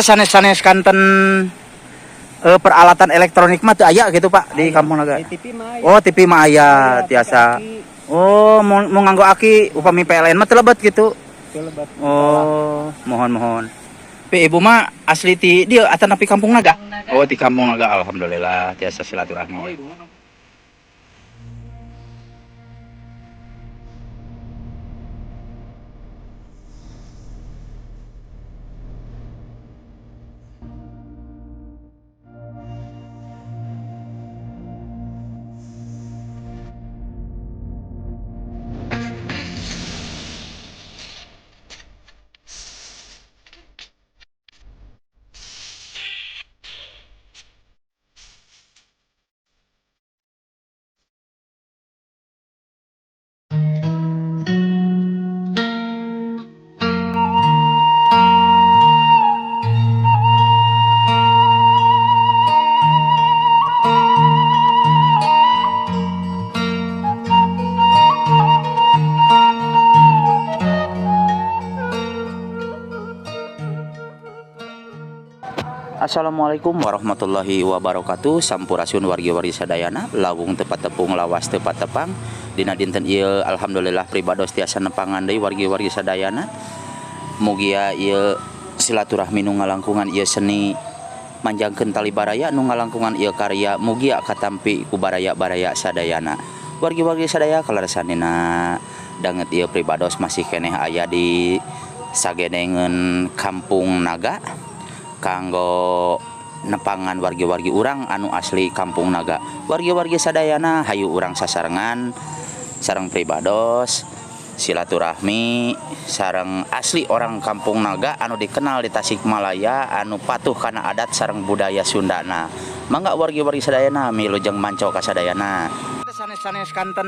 Teh sanes-sanes kanten peralatan elektronik mah teu aya gitu, Pak, di Kampung Naga. Di TV mah aya. Oh, TV mah aya. Aya, tiasa. pakai aki. Oh, mau nganggo aki, upami PLN mah teu lebet gitu. Teu lebet. Oh, muhun muhun. Tapi ibu mah asli ti dieu atanapi Kampung Naga? Oh, di Kampung Naga, alhamdulillah tiasa silaturahmi. Oh, ibu mah. Assalamualaikum warahmatullahi wabarakatuh. Sampurasun wargi-wargi sadayana. Lawung teu patepung, lawas teu patepang. Dina dinten ieu, alhamdulillah, pribados tiasa nepangan deui wargi-wargi sadayana. Mugia ieu silaturahmi nu ngalangkungan ieu seni manjangkeun tali baraya, nu ngalangkungan ieu karya mugia katampi ku baraya-baraya sadayana. Wargi-wargi sadaya, kaleresan dina danget ieu pribados masih keneh aya di sagedengeun Kampung Naga kanggo nepangan wargi-wargi urang anu asli Kampung Naga. Wargi-wargi sadayana, hayu urang sasarengan sareng pribados silaturahmi sareng asli orang Kampung Naga anu dikenal di Tasikmalaya, anu patuh kana adat sareng budaya Sundana. Mangga wargi-wargi sadayana, wilujeng manco kasadayana. Sanes-sanes kanten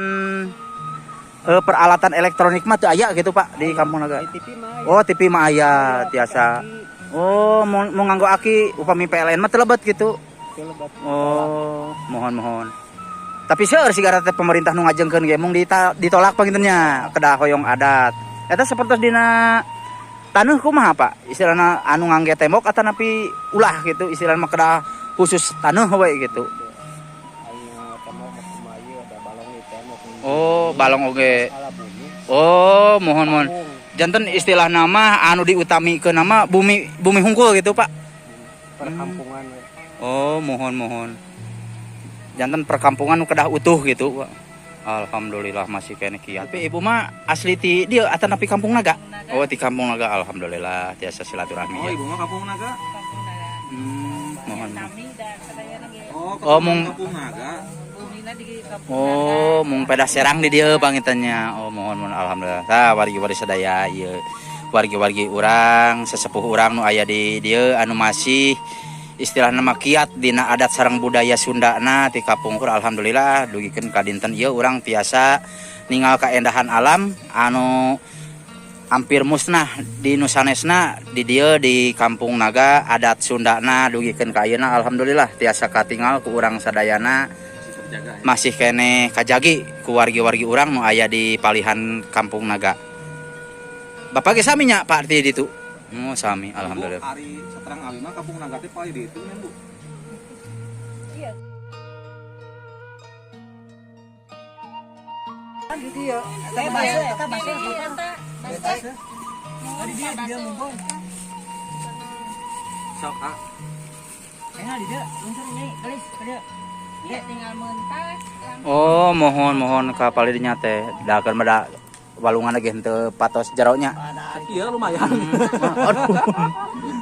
peralatan elektronik mah teu aya gitu, Pak, di Kampung Naga. Di TV mah aya. Oh, TV mah aya. Aya, tiasa. pakai aki. Oh, mau nganggo aki, upami PLN mah teu lebet gitu. Teu lebet. Oh, muhun muhun. Tapi seueur sigara teh pemerintah nu ngajengkeun ge mung ditolak panginten nya, kedah hoyong adat. Eta sapertos dina taneuh kumaha, Pak? Istilahna anu ngangge tembok atanapi ulah gitu, istilahna mah kedah khusus taneuh we gitu. Aya tembok mah kumaha ieu, ada balong di tembok. Oh, balong oge. Masalah bumi. Oh, muhun muhun. Kampung. Janten istilah nama anu diutamikeun nama bumi bumi hungkul gitu, Pak. Perkampungan we. Oh, muhun muhun. Janten perkampungan nu kedah utuh gitu, Pak. Alhamdulillah masih keneh kiat. Tapi ibu mah asli ti dieu atanapi Kampung Naga? Oh, di Kampung Naga, alhamdulillah tiasa silaturahmi. Oh, Ya. ibu mah Kampung Naga. Kampung Naga. Muhun. Sami dan sadayana ge. Oh, Oh, Kampung Naga. Bumina di Kampung. Oh, mung pedah serang di dieu panginten nya. Oh, muhun muhun, alhamdulillah. Tah, wargi-wargi sadaya ieu. Wargi-wargi urang, sesepuh urang nu aya di dieu anu masih istilahna mah kiat dina adat sareng budaya Sundana ti kapungkur, alhamdulillah dugikeun ka dinten ieu urang tiasa ningal kaendahan alam anu hampir musnah di nu sanesna. Di dieu di Kampung Naga, adat Sundana dugikeun ka ayeuna alhamdulillah tiasa katingal ku urang sadayana. Masih terjaga ya. Masih keneh kajagi ku wargi-wargi urang nu aya di palihan Kampung Naga. Bapak ge sami nya, Pak, di ditu? Oh, sami, alhamdulillah. Bu, ari saterang abi mah Kampung Naga teh paling di itu nya, Bu. Iya. Di dieu. Eta basa, eta basa. Eta basa. Di dieu di dieu ngumpul. Sok ah. Enak di dieu, luncur nyai, gelis ka dieu. Iya, tinggal mentas. Oh, muhun muhun, ka palih dinya teh da keur mah da walungan ge henteu patos jero nya. Iya, lumayan. Aduh.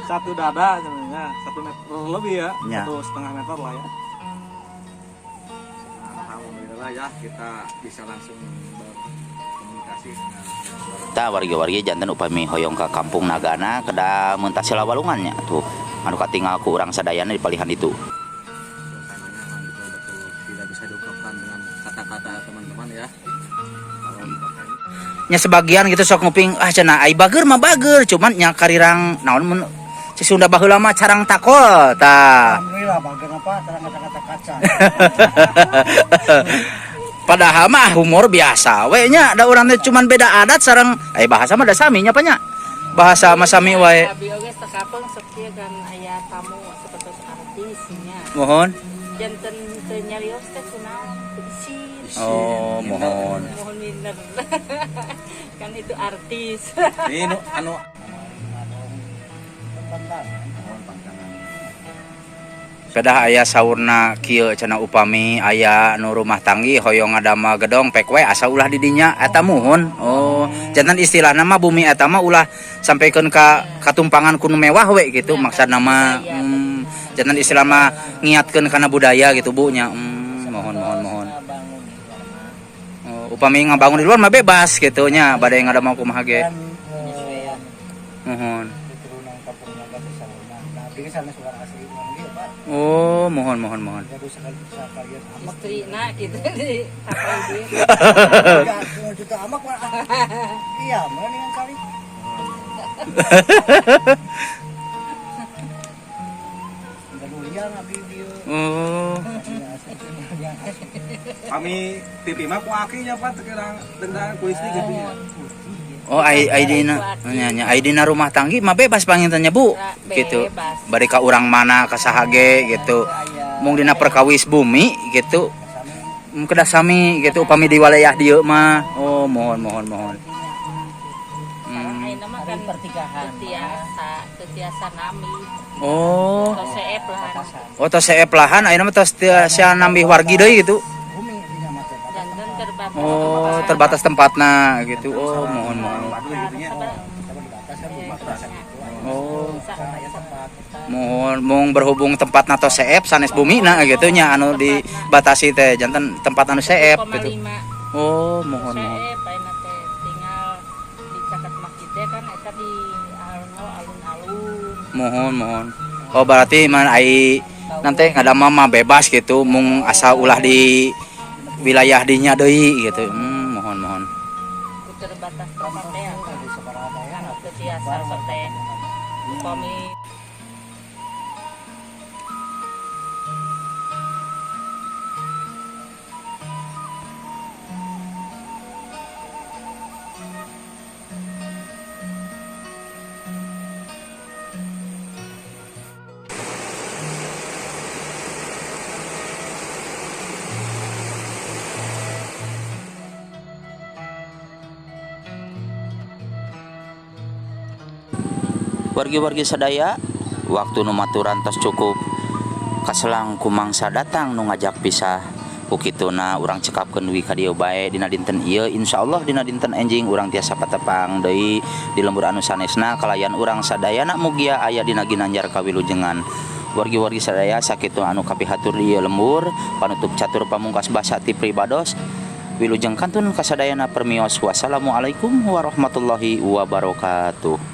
Satu dada sebenarnya, 1 meter lebih ya, Ya. 1,5 meter lah ya. Alhamdulillah ya, kita bisa langsung berkomunikasi dengan Tah, wargi-wargi, janten upami hoyong ka Kampung Nagana kedah mentas heula walungan nya tuh anu katingal ku urang sadayana di palihan itu. Suasananya memang betul-betul tidak bisa diungkapkan dengan kata-kata, teman-teman ya. Kalau dipakai Nya sebagian gitu sok nguping, ah cenah ai bager mah bager, cuman nya karirang naon mun si Sunda baheula mah carang takol tah. Alhamdulillah bager apa terang kata-kata kaca. Padahal mah humor biasa we nya, da urang teh cuman beda adat sareng bahasa mah da sami nya, Pak, nya. Bahasa mah sami wae. Abi oge sakapeng sok ieu kan aya tamu sapertos artis nya. Mohon. Janten teu nyarios teh kunaon teu isin. Oh, mohon. Mohon minder. Kan itu artis. Ini nu anu Pantangan. mohon pantangan. Kedah aya saurna kieu cenah upami aya nu rumah tanggi hoyong ngadamel gedong pek we asa ulah di dinya eta muhun. Oh, janten istilahna mah bumi eta mah ulah sampaikan ka katumpangan ku nu mewah we gitu maksudna mah. Janten istilah mah ngiatkeun kana budaya gitu Bu nya. Mohon mohon mohon. Ngabangun di luar mah. Oh, upami ngabangun di luar mah bebas gitu nya bade ngadamel kumaha ge. Kan Mohon. keturunan kampung naga saurna. Nah, abdi sanes urang asli urang dieu, Pak. Oh, mohon mohon mohon. Gaduh sekali sakalian amak. Istrina gitu di apa dia. Ya, juta amak mah. Iya, mana dengan kali. Gaduh liang abdi dieu. Oh. Kami TV mah ku aki nya Pak teu kira dendang ku istri gitu ya. Oh, ai dina nya nya ai dina rumah tanggi mah bebas panginten nya Bu. Gitu. Bebas. Bari ka urang mana ka saha ge gitu. Mung dina perkawis bumi gitu. Kedah sami gitu upami di wilayah dieu mah. Oh, mohon mohon mohon. Sekarang ayeuna mah kan pertigahan. teu tiasa, teu tiasa nami. Oh. Tos seep lahan. Oh, tos seep lahan ayeuna mah tos tiasa nambih wargi deui gitu. Bumi dinya mah teh. Janten terbatas. Oh, terbatas tempatna gitu. Oh, mohon mohon. Waduh gitu nya. Sama dibatas kan batas gitu. Oh. Sana ya tempat. Mohon mung berhubung tempatna tos seep sanes bumina gitu nya anu dibatasi teh janten tempat anu seep gitu. 1,5. Oh, mohon mohon. Seep ayeuna teh tinggal di caket masjid teh kan eta di alun-alun. Mohon mohon. Oh, berarti man ai nanti ngadamel mah bebas gitu mung asa ulah di wilayah dinya deui gitu. Mohon mohon. Ku terbatas tempat teh Di sabaraha daya. anu teu tiasa sok teh upami. Wargi-wargi sadaya, waktu nu maturan tos cukup kaselang ku mangsa datang nu ngajak pisah. Ku kituna urang cekapkeun dugi ka dieu bae dina dinten ieu. Insyaallah dina dinten enjing urang tiasa patepang deui di lembur anu sanesna kalayan urang sadayana mugia aya dina ginanjar kawilujengan. Wargi-wargi sadaya, sakitu anu kapihatur di ieu lembur. Panutup catur pamungkas basa ti pribados, wilujeng kantun kasadayana, permios, wassalamualaikum warahmatullahi wabarakatuh.